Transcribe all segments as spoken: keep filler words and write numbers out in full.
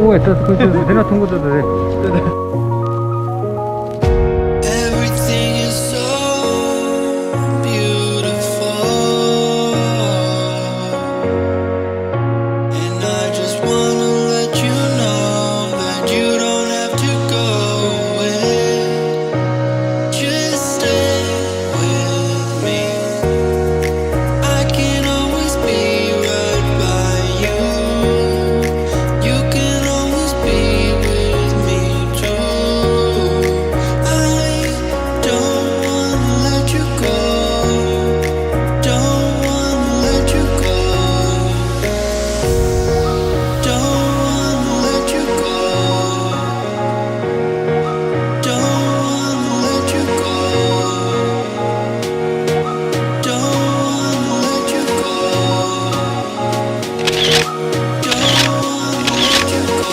ཨོ་ཡ་ད་ཁོ་ཚོས་དེ་ན་མཐོང་གི་འདུག་ད་རེད། Everything is so beautiful, and I just wanna let you know that you don't have to go away. Just stay with me. I can always be right by you. You can always be with me too. I don't wanna let you go. Don't wanna let you go. Don't wanna let you go. Don't wanna let you go. Don't wanna let you go. Don't wanna let you go.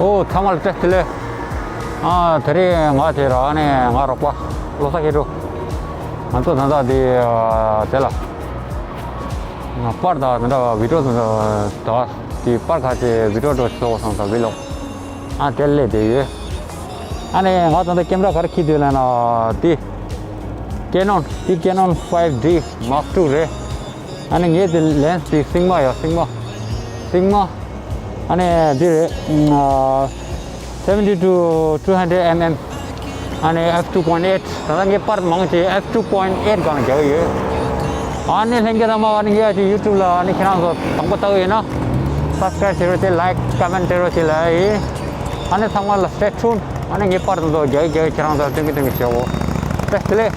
ཨོ་ཚང་མ་ལ་བཀྲ་ཤིས་བདེ་ལེགས། ཨ་དེ་རིང་ང་དེ་ར་ཨ་ནི་ང་རོགས་པ་བློ་བཟང་མཁས་གྲུབ། ང་ཚོ་ད་ལྟ་དེ་དེ་ལ་པར་དང་དེ་འདྲ་བི་ཌིའོ་དང་དེ་པར་ཁ་ཆེ་བི་ཌིའོ་འགྲོ་ཆོག་སོང་ད་བི་ལོག་ཨ་དེ་ལས་དེ་ཡོད། ཨ་ནི་ང་ད་ལྟ་ཀེམ་ར་ག་རེ་འཁྱེར་འདུག་ལབ་ན་དེ་ཀེ་ནོན་དེ་ཀེ་ནོན་ཕའིབ་ཌི་མཱག་ཊུ་རེད། ཨ་ནི་ངའི་དེ་ལེན་སི་དེ་སིག་མ་ཡ་སིག་མ། སིག་མ། ཨ་ནི་དེ་རེད། seventy to two hundred mm. ཨ་ནི་F two point eight. ད་ལྟ་ངའི་པར་མང་ཆེ་F two point eight སྒང་ལ་རྒྱག་གི་ཡོད། ཨ་ནི་ལྷན་རྒྱས་ཚང་མ་ཨ་ནི་ངའི་ཨ་ཅེ་ཡུ་ཊུབ་ལ་ཨ་ནི་ཁྱེད་རང་ཚོ་དང་པོ་ལྟ་གི་ཡོད་ན་སབ་སི་ཀ་རེབ་བྱེད་རོགས་བྱེད། ལའིཀ་ཀོ་མེན་ཊི་བྱེད་རོགས་བྱེད་ལ་ཡིན། ཨ་ནི་ཚང་མ་ལ་སི་ཊེ་ཊུན། ཨ་ནི་ངའི་པར་དང་ཚོ་རྒྱག་གི་རྒྱག་གི་ཁྱེད་རང་ཚོ་སྟོན་གི་སྟོན་གི་བྱེད་འོ། བཀྲ་ཤིས་བདེ་ལེགས།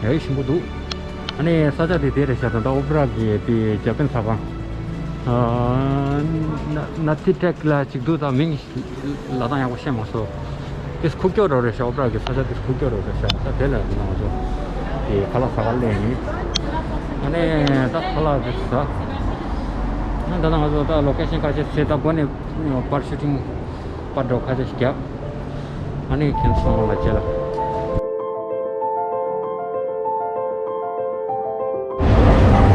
ཡ་ཡི་ཞིམ་པོ་འདུག་ཨ་ནི་ས་ཆ་དེ་དེ་རེད་ཤག་ད་ལྟ་ཨོ་པེ་ར་གི་དེ་ཇ་པན་ཟ་ཁང་། ཨ། ན་ན་ཐི་ཊེག་ལ་ཅིག་འདུག་ད་མིང་ལབ་སྟངས་ཡག་པོ་ཤེས་མ་སོང་། དེ་ཁུག་ཀྱོག་རོ་རེད་ཤག་ཨོ་པ་ར་གི་ས་ཆ་དེ་ཁུག་ཀྱོག་རོ་རེད་ཤག་ད་དེ་ལ་ང་ཚོ་དེ་ཁ་ལག་ཟ་ག་སླེབས་ཡིན། ཨ་ནི་ད་ཁ་ལག་དེ་ཟ། ཨ་ད་ང་ཚོ་ད་ལོ་ཀེ་ཤན་ཁ་ཤས་བཙལ། ད་འགོ་ནས་པར་ཤུ་ཊིང་པར་འདྲ་ཁ་ཤས་ཤིག་བརྒྱབ། ཨ་ནི་ཁྱེད་ཚོ་ལ་མཇལ།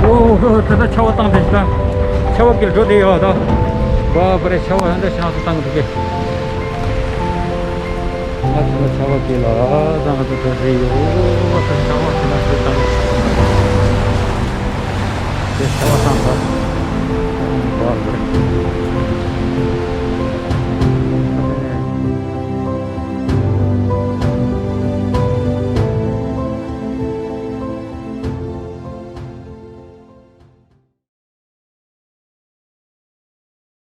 ཨོ་ཧོ། ད་ལྟ་ཆར་པ་བཏང་དེ་ཞིག་ད། ཆར་པ་གིས་འགྲོ་དེ་ཡོད་ད། བ་བ་རེ་ཆར་པ་ཧན་ད་ཤང་སུ་བཏང་འདུག་གེ། ང་ཚོ་ཆར་པ་གིས་ལ་ད་ང་ཚོ་འགྲོ་དེ་ཡོད།